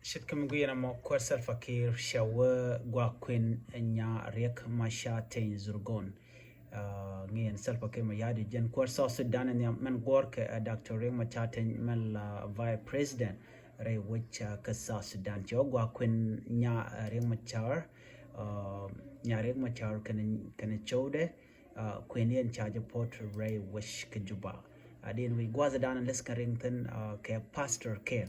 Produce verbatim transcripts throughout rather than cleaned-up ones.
Ce̱tkɛ mi guic ɛn ɛmɔ, kuäär Salva Kiir cɛ wee gua̱a̱ kuën Nya̱ Riek Machar Teny Dhurgon. Ŋi̱i̱n Salva Kiir Mayardit, jɛn kuäär South Sudan ɛn nhiam, mɛn guɔ̱ɔ̱rkɛ ɛ Doctor Riek Machar Teny, mɛn la Vice President rɛy wec kä South Sudan. Cɛ wee gua̱a̱ kuën Nya̱ Riek Machar, Nya̱ Riek Machar kɛnɛ cowdɛ. Kuën yɛn ca jɛ puɔ̱t rɛy wec kä Juba. Diɛn wi̱c gua̱a̱th dan läth kɛ riŋ thi̱n kɛ Pastor Kiir.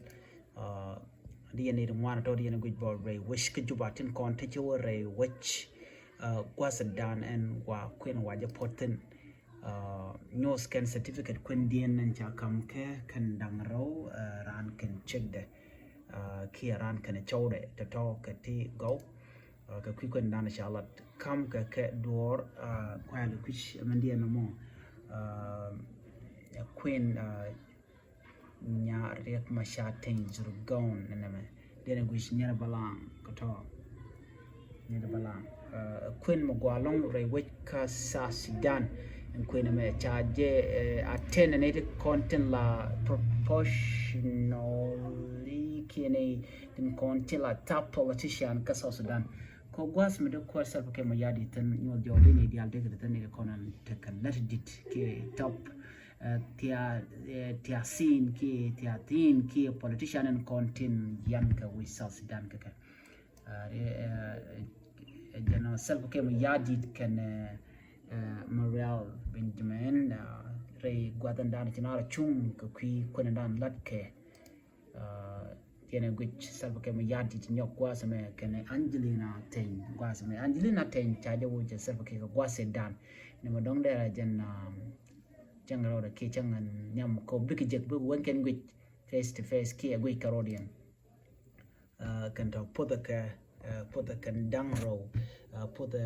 Diɛn i̱ ŋuan tɔ diɛn guic bä rɛy wec kä Juba tin kɔn ti ci wä rɛy wec. Gua̱a̱th dan ɛn wa kuën wa jɛ puɔ̱t thi̱n. Nyuɔth kɛn certificate kuën diɛn ɛn ca kam kɛ kɛn da̱ŋ rɛw, raan kɛn cekdɛ kiɛ raan kɛn cowdɛ tɔtɔ kɛ ti gɔw. Kɛ kui̱ kuën dan ca lat kam kɛ kɛ duɔɔr. Kuɛl kui̱c mɛn diɛn mɔ kuën Nya̱ Riek Machar Teny Dhurgon nɛmɛ. Diɛn guic nyɛrɛ balaŋ kɛ tɔ nyɛrɛ balaŋ. Kuën mɛ gua̱a̱ lɔŋ rɛy wec kä South Sudan. Ɛn kuën mɛ ca jɛ a tɛn ni ti kɔn tin la proportionally kiɛ ni tin kɔn tin la top politician kä South Sudan. Kɛ gua̱a̱th mi dee kuäär Salva Kiir Mayardit thi̱n nyuɔth jɔɔk di ni diaal dee kɛ thi̱n ni kɔn an tekɛ lät dit kiɛ top, tia, tia thin kiɛ tia thin kiɛ politician ɛn kɔn tin yan kɛ wi̱c South Sudan kɛ kɛ. Jɛn Salva Kiir Mayardit kɛnɛ Mariel Benjamin rɛy gua̱a̱th ɛn dan ci naar cuŋ kɛ kui̱ kuën ɛn dan lat kɛ. Tiɛnɛ guic Salva Kiir Mayardit nyɔk gua̱a̱th mɛ kɛnɛ Angelina Teny gua̱a̱th mɛ. Angelina Teny ca jɛ wuc Salva Kiir kɛ gua̱a̱th dan. Ni mɛ dɔŋ dɛrɛ jɛn cäŋ rɔɔdɛ kiɛ cäŋ ɛn nhiam kɔ bikɛ jek bikɛ wän kɛn guic face to face kiɛ guic kɛ rɔɔdiɛn. Kɛn tɔ puɔthɛ kɛ puɔthɛ kɛn da̱ŋ rɔw puɔthɛ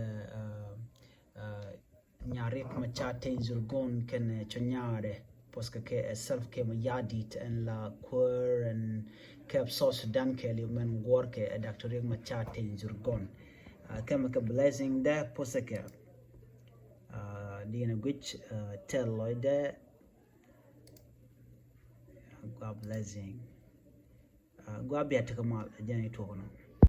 Nya̱ Riek Machar Teny Dhurgon kɛnɛ cɔ nyaarɛ puɔth kɛ kɛ ɛ Salva Kiir Mayardit ɛn la kuäär ɛn kɛp South Sudan kɛɛliw mɛn guɔ̱ɔ̱rkɛ ɛ Doctor Riek Machar Teny Dhurgon. Kɛmɛ kɛ blessing dɛ puɔth kɛ diɛn guic tɛl lɔcdɛ. Gua blessing. Gua bia tekɛ mal jɛn i tuɔk nɔ.